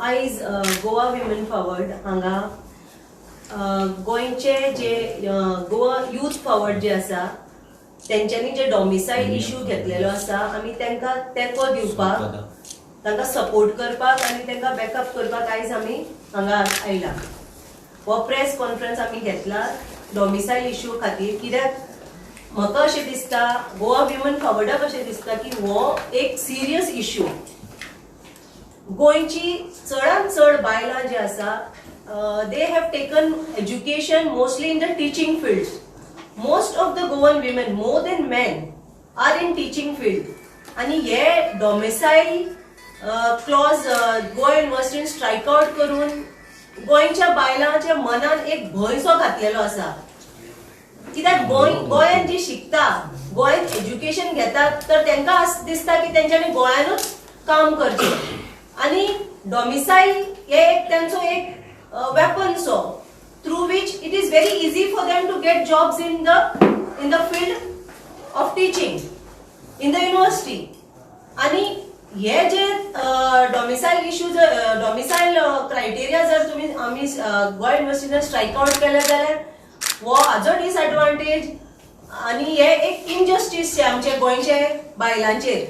आयज Goa women forward हांगा गोंयचे जे गोवा यूथ फॉरवर्ड जे आसा तेंच्यांनी जे डॉमिसायल इश्यू घेतलेलो आसा, आमी तांकां तेंको दिवपाक, तांकां सपोर्ट करपाक आनी तांकां बॅकअप करपाक आयज आमी हांगा आयला. हो प्रेस कॉन्फरन्स आमी घेतला डॉमिसायल इश्यू खातीर, कित्याक म्हाका अशें दिसता, गोवा विमन फॉरवर्डाक अशें दिसता की हो एक सिरियस इश्यू. गोंयची चडांत चड बायलां जी आसा, they have taken education mostly in the teaching field. Most of the Goan women, more than men, are in teaching field. आनी हे डॉमिसायल क्लॉज गोवा युनिवर्सिटीन स्ट्रायक आउट करून गोंयच्या बायलांच्या मनान एक भंयसो घातलेलो आसा. कित्याक गोंयांत जी शिकता, गोंयांत एज्युकेशन घेतात, तर तांकां दिसता की तेंच्यांनी गोंयानूच काम करचें आनी डॉमिसायल हे एक तेंचो एक weapon so through which it is very easy for them to get jobs in the field of teaching in the university. आनी हे जे डॉमिसायल इश्यू जर, डॉमिसायल क्रायटेरिया जर तुमी आमी गोवा युनिवर्सिटीन स्ट्रायक आउट केले जाल्यार हो हाजो डिसएडवांटेज आनी हे एक इनजस्टीस आमचे गोंयचे बायलांचेर,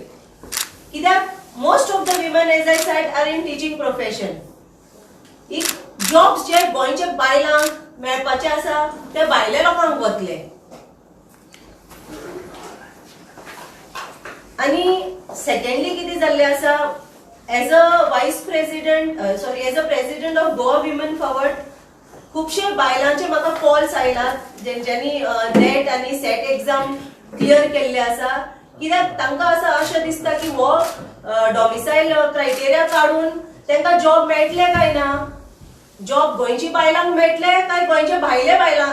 कित्याक most of the women, as I said, are in teaching profession. एक जॉब्स जे गोंयच्या बायलांक मेळपाचे आसा ते भायल्या लोकांक वतले. आनी सेकंडली कितें जाल्लें आसा, as a vice president, sorry, as a president of Goa women forward, खुबशे बायलांचे म्हाका कॉल्स आयलात जेंच्यांनी नेट आनी सेट एक्झाम क्लियर केल्ले आसा, कित्याक तांकां आसा अशें दिसता की हो डॉमिसायल क्रायटेरिया काडून तांकां जॉब मेळटले काय ना, जॉब गोंयची बायलांक मेळटले काय गोंयच्या भायल्या बायलां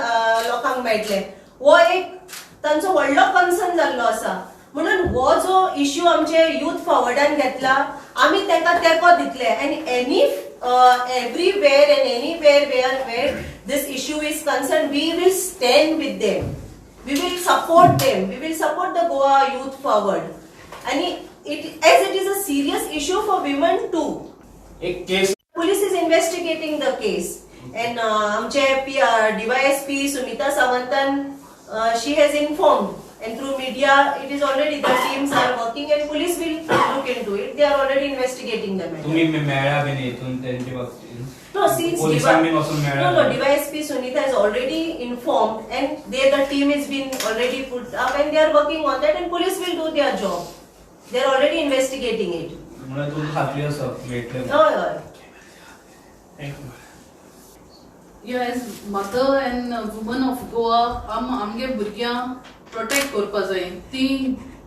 लोकांक मेळटले, हो एक तांचो व्हडलो कन्सर्न जाल्लो आसा. म्हणून हो जो इश्यू आमचे यूथ फॉरवर्डान घेतला, आमी तांकां तेंको दितले. आनी any everywhere and anywhere where this issue is concern, we will stand with them, we will support them, we will support the Goa Youth Forward. आनी it as it is a serious issue for women too. एक case Police is investigating the case and आमचे DYSP Sunita सावंतान, she has informed and through media it is already, the teams are working and police will look into it. They are already investigating the matter. तुम्ही मेळ्ळा बीन हितून तेंचे बाबतीत? No, since पोलिसांक बीन वचून मेळ्ळा? No, DYSP Sunita has already informed and the team has been already put up and they are working on that and police will do their job. They are already investigating it. म्हणून तुमकां खात्री आसा मेळटले? हय हय. Thank you. Yeah, as mother and woman of Goa, आम आमगे भुरग्यांक प्रोटेक्ट करपा जाय. ती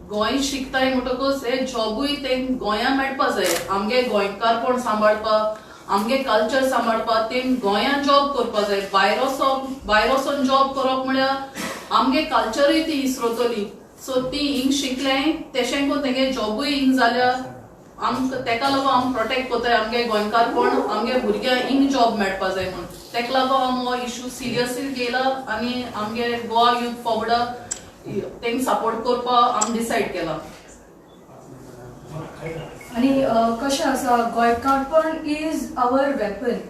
गोंय शिकताय म्हणटकूच हे जॉबूय ते गोंया मेळपा जाय. आमगे गोंयकारपण सांबाळपाक, आमगे कल्चर सांबाळपाक ते गोंयान जॉब करपा जाय. भायर वचोन जॉब करप म्हळ्यार आमगे कल्चरूय ती इसरोतली. सो ती हिंग शिकले तेशें करून तेगे जॉबूय हिंग जाल्यार आमकां तेका लागून आम प्रोटेक्ट करताय आमगे गोंयकारपण, आमगे भुरग्यांक हिंग जॉब मेळपा जाय म्हणून. तेका लागून आम हो इशू सिरियसली घेयला आनी आमगे गोवा युथ फॉरवर्डा तेंक सपोर्ट करपाक आम डिसायड केला. आनी कशें आसा, गोंयकारपण is our weapon.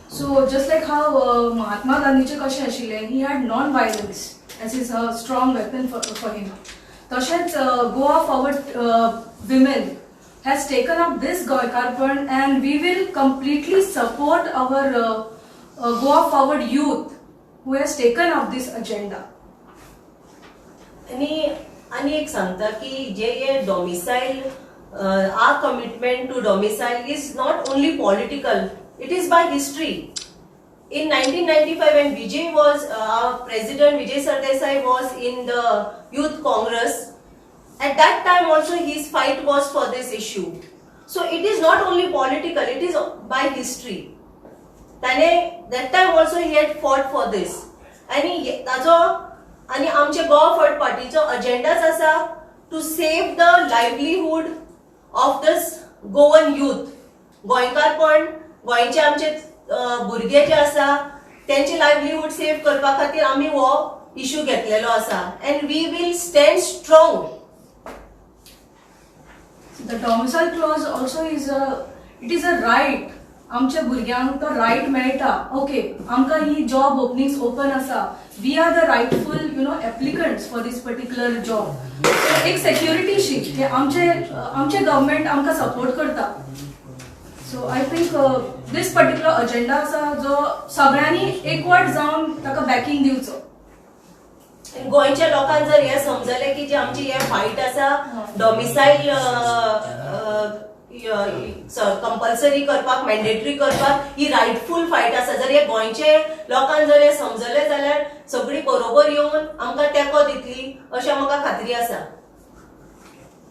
So just like how Mahatma गांधीचें कशें आशिल्लें, he had non violence as is a strong weapon for him, तशेंच Goa Forward women has taken up this गोंयकारपण and we will completely support our Goa Forward youth who has taken up this agenda. आनी आनी एक सांगता की जे हे domicile, our commitment to domicile is not only political, it is by history. In 1995, when Vijay was our president, Vijay Sardesai was in the Youth Congress, at that time also his fight was for this issue. So it is not only political, it is by history. ताणे that time also he had fought for this. आनी ताजो आनी आमचे Goa forward पार्टीचो अजेंडाच आसा to save the livelihood of this Goan youth. गोंयकारपण, गोंयचे आमचे भुरगे जे आसा तेंचे लायवलीहूड सेव करपा खातीर आमी हो इशू घेतलेलो आसा and we will stand strong. The domicile clause also is a, it is a right. आमच्या भुरग्यांक तो रायट मेळटा, ओके आमकां ही जॉब ओपनिंग्स ओपन आसा, we are the rightful applicants for this particular job. एक सेक्युरिटी शी की आमचे आमचे गव्हर्मेंट आमकां सपोर्ट करता. So I think this particular agenda आसा जो सगळ्यांनी एकवट जावन ताका बॅकिंग दिवचो. आनी गोंयच्या लोकांक जर हें समजलें की जी आमची हे फायट आसा डॉमिसायल कंपल्सरी करपाक, मॅन्डेटरी करपाक, ही रायटफूल फायट आसा, जर हे गोंयचे लोकांक जर हे समजलें जाल्यार सगळीं बरोबर येवन आमकां तेंको दितली अशें म्हाका खात्री आसा.